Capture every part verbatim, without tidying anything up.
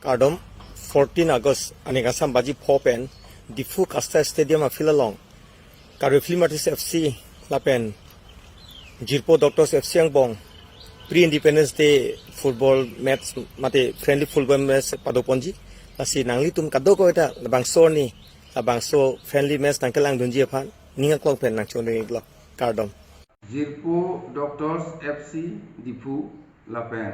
Kardom, fourteen August, aning Assam baji pho pen, Diphu Kasta Stadium afield along, Karbi Film Artist F C lapen Jirpo Doctors F C angbong, pre-Independence Day football match, mate friendly football match padoponji, lasi nanglitum kadokave ta labangso arni, labangso friendly match nangkelangdunji aphan, ning aklong pen nangchoninglo, kardom. Jirpo Doctors F C Diphu lapen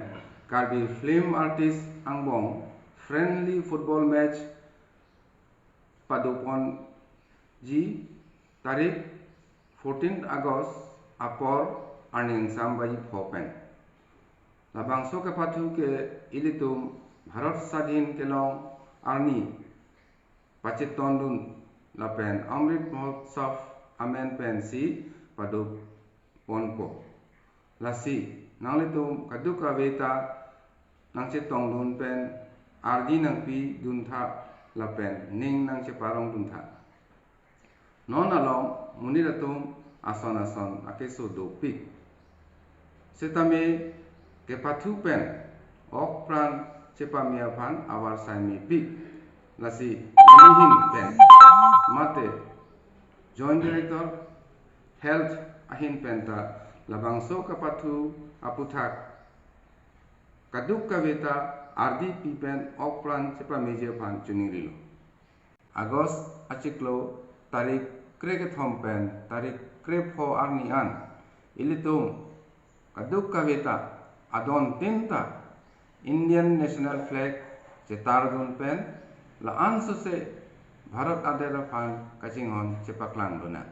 Karbi Film Artist angbong friendly football match padoponji tarik fourteen August apor aning Assam baji pho pen. Labangso kepathu ke ilitum Bharat Sadhin kelong arni pachetongdun lapen Amrit Mahotsav amen pensi padoponpo. Lasi nanglitum kadokave ta nangchetongdun pen ardi nangpiduntha lapen ning nangcheparongduntha. Non along monit atum ason ason akeso dopik. Setame kepathu pen ok pran chepame aphan avarsai mepik. Lasi nelihin pen mate Joint Director Health ahin pen ta labangso kepathu aputhak kadokave ta ardi pi pen ok pran chepameji aphan choningrilo. August achiklo tarik krekethom pen tarik krepho arni an ilitum kadokave ta adon tin ta Indian National Flag chetardun pen la-an sose Bharat adet aphan kachinghon chepaklangdun nang.